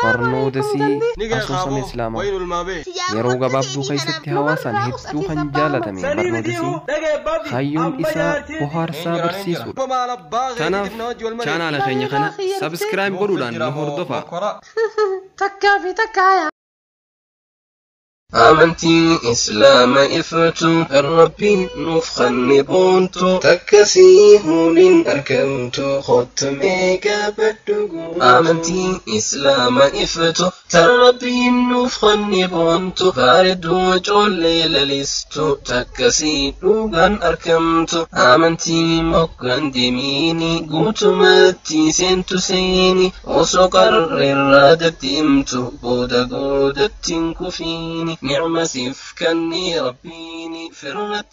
Barnoota asoosama Islaamaa yeroo gabaabduu keessatti hawaasaan hedduu kan jaalatame barnootisi kaayyoon isaa bohaarsaa barsiisuudha. Kanaaf chaanaala keenya kana subscribe godhuudhaan nu hordofaa. Takkaa fi takkaa yaa. Amantii Islaama iftu Rabbiin nuuf kenne boontu takkasii huliin argamtu kottumee gaabadhu. Amantii Islaama iftu Rabbiin nuuf kenne boontu bareedduu ijoollee lalistu takkasii dhugaan argamtu. Amantii moggaan deemiini guutumatti seentu seeni osoo qarreerraa daddeemtu booda goodatti hin kufiini. نعمة سيفكني ربيني فرة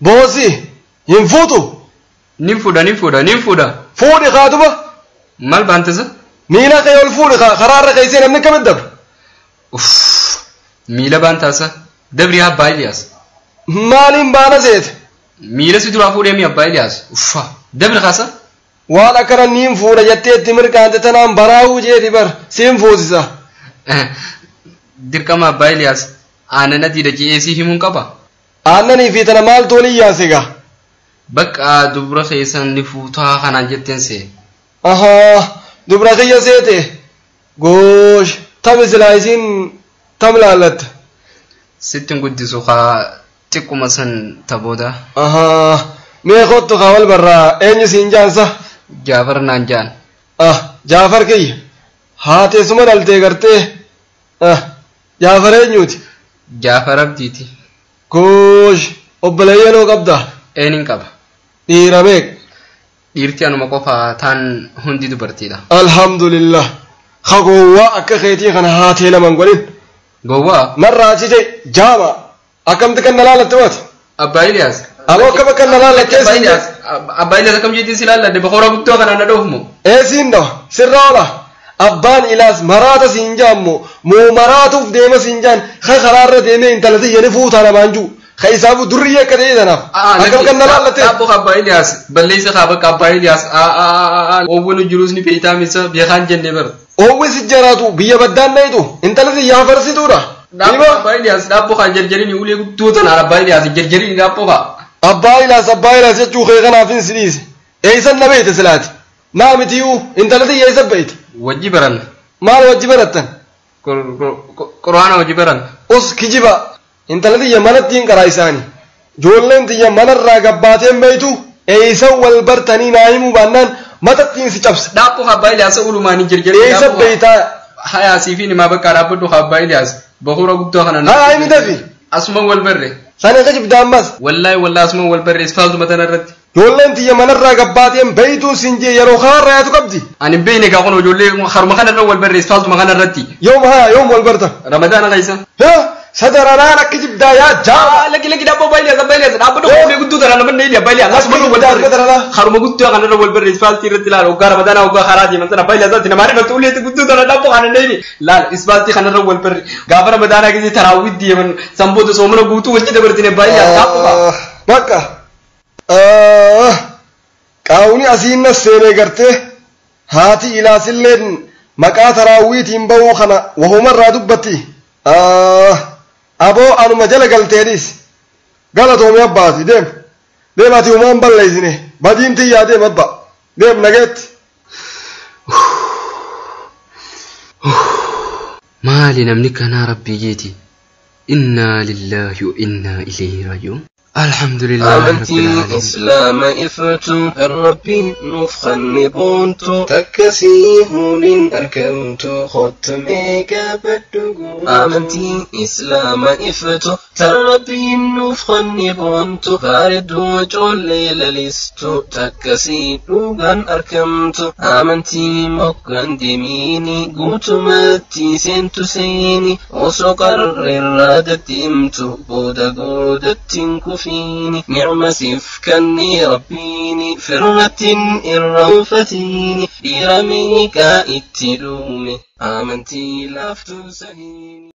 بوسي ينفوتو ننفودا ننفودا ننفودا فودي خاتبة مال بانتزا ميلا خيول فودي خرار خيسين من كم الدبر اوف ميلا بانتاسا دبري هابا الياس مالين بانا زيت ميلا سيدرا فودي مي ابا الياس اوف دبر خاصة وانا كرا نينفودا جتي تمر كانت تنام براو جيتي بر سينفوزا Dirqama abbaa Iliyaas aannan adiidha je'ee si himuun qaba. Aannanii fi tana maaltu waliin yaase gaa? Bakka dubra keessan ni fuutaa kanaan jetteen see. Ahaa dubra kiyya seete goosh tam silaa isiin tam laallatta. Sittin guddisu kaa xiqquma san tabooda. Ahaa mee kottu kaa wal barraa eenyu siin jaansa? Jaafar naan jaan. Ah Jaafar kiyya haateessuma dhaltee gartee. Ah Jaafar eenyuuti? Jaafar Abdiiti. Goosh obboleeyyanoo qabdaa? Eenin qaba. Dhiira meeqa? Dhiirti anuma qofaa taan hundi dubartiidha. Alhamdulillah. Ha gowwaa akka keetii kana haatee laman godhin. Gowwaa? Narraa achi jee jaama. Akkamti kan na laalatte waati? Abbaa Iliyaas. Aboo akkam akka na laallattee siin jedhe? Abbaa Iliyaas akkam jettiin si laalladde boqoraa guddoo kanaan na dhoofmu? Ee siin dhawa sirraa ola. Abbaan Ilaas maraata siin jaammo moo maraatuuf deema siin jaan ka karaarra deemee intala tiyya ni fuutaa namaan jiru ka isaafu durriyyee akka ta'e tanaaf akkam kan na laallatte. Dhaabbo abbaa Iliyaas balleessa kaa bakka abbaa Iliyaas oowwan jiruus ni fe'itaa misa beekaan jennee bara. Oowwi si jaraatu biyya baddaan dhayitu intala tiyya hafarsituudha. Dhaabbo abbaa Iliyaas dhaabbo kaan jarjariin ulee guddoo tanaan abbaa Iliyaas jarjariin dhaabbo kaa. Abbaa Ilaas abbaa Ilaas jechuu kee kanaaf hin si dhiise. Eeysan na beeyte silaati. Naa mitiyuu intala tiyya eessa beeyte? Wajji baran. Maal wajji barattan? Quraana wajji baran. Us kijiba intala tiyya manatti hin qaraa isaanii. Ijoolleen tiyya manarraa gabbaateen beeytu eeysan wal bartanii naa himuu baannaan matattiin si cabsa. Dhaabbo abbaa Iliyaas ulumaan hin jarjaree. Eeysa beeytaa? Hayaa siifi nimaa bakka dhaabbadhu abbaa Iliyaas boqora guddoo kana. Haa himi dafi. Asuma wal barre. Sana kijibda ammas. Wallaahi wallaahi asuma wal barre isfaaltuma tana irratti. Ijoolleen tiyya manarraa gabbaateen beeytuun siin jee yeroo kaarraa yaatu qabdi. Ani hin beekne gaa kun ijoollee haruma kanarra wal barre isfaaltuma kanarratti. Yoom haa yoom wal barta? Ramadaana keessa. Sadararaan akka jibdaa yaa jaama. Lakki lakki dhaabboo abbaa Iliyaas abbaa Iliyaas dhaabboo dhoofulee guddoo tanaan namanne Iliyaa abbaa Iliyaas asuma wal barre. Haruma guddoo kanarra wal barre isfaaltii irratti ilaala hoggaa Ramadaanaa hoggaa karaa deeman sana abbaa Iliyaas namaa rifatu uleetti guddoo tanaan dhaabboo kana neeni laala isfaaltii kanarra wal barre gaafa Ramadaanaa keessi taraawwii deeman sanboota soomana guutuu wajji dabartine abbaa Iliyaas dhaabboo. Bakka. Qaawni asiin na seenee gartee haati Ilaasilleen maqaa taraawwiitiin bahuu kana wahumarraa dubbatti. Aboo anuma jala galteenis galatoomee abbaati deem deem ati humaan balleessine badiin tiyyaa deem abba deem nageetti. Maali namni kanaa rabbii jeeti? Innaa lillaahi wa innaa ilayhi raaji'uun. الحمد لله رب العالمين. إسلام إفتو ربي نفخن بونتو تكسيه من أركمتو ختمي كبدو. آمنتي إسلام إفتو تربي نفخن بونتو باردو جولي للستو تكسي دوغان أركمتو. آمنتي مقان دميني قوتمتي سنتو سيني وسقر الرادتمتو بودا قودتن كفيني نعمة سفكني ربيني فرة الروفتيني إرميك اتلومي آمنتي لافتو سهيني.